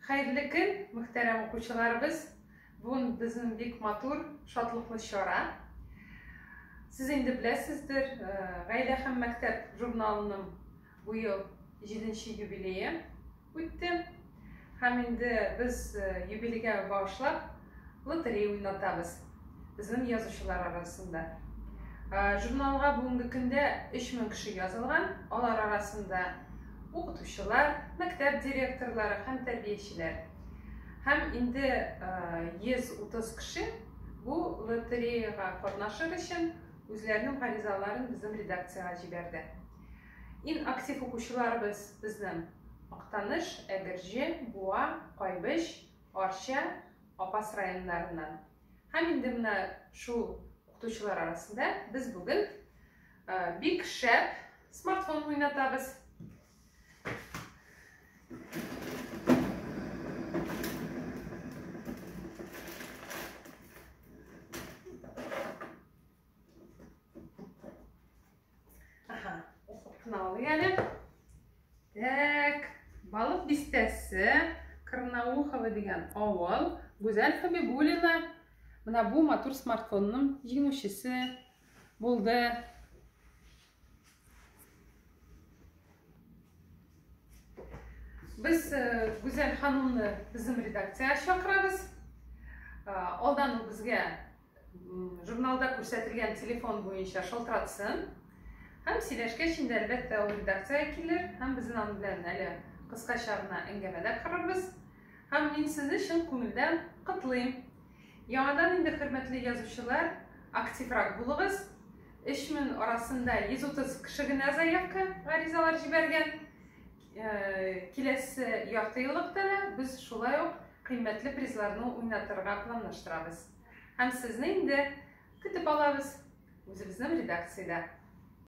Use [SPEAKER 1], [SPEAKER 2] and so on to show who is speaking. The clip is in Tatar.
[SPEAKER 1] Хәерле көн, мөхтәрәм укучыларыбыз! Бүген безнең бик матур, шатлыклы чара. Сез инде беләсездер, Гаилә һәм мәктәп журналының бу ел җиденче юбилее үтте. Һәм инде без юбилейгә багышлап лотерея уйнатабыз безнең язучылар арасында. Журналга бүгенге көндә 3000 кеше язылган, алар арасында укытучылар, мәктәп директорлары һәм тәрбиячеләр. Һәм инде 130 кеше бу лотереяга катнашыр өчен үзләренең гаризаларын безнең редакциягә җибәрде. Иң актив укучыларыбыз безнең Актаныш, Әгерҗе, Буа, Кайбыч, Арча, Апас районнарыннан. Һәм инде менә шул укытучылар арасында без бүген бик шәп смартфон уйнатабыз. Ага, укып кына алыйк әле. Так, Балык бистәсе, Карнаухово дигән авыл, Гүзәл Хабибуллина менә бу матур смартфонның җиңүчесе булды. Без Гүзәл ханымны безнең редакциягә чакырабыз. Алдан ул безгә журналда күрсәтелгән телефон буенча шалтыратсын. Һәм сөйләшкәч инде, әлбәттә, ул редакциягә килер һәм безнең аның белән әле кыскача гына әңгәмә дә корырбыз. Һәм мин сезне чын күңелдән котлыйм. Яңадан инде, хөрмәтле язучылар, активрак булыгыз. 3000 арасында 130 кеше генә заявка, гаризалар җибәргән. Киләсе ярты еллыкта да без шулай ук кыйммәтле призларны уйнатырга планлаштырабыз. Һәм сезне инде көтеп алабыз үзебезнең редакциядә.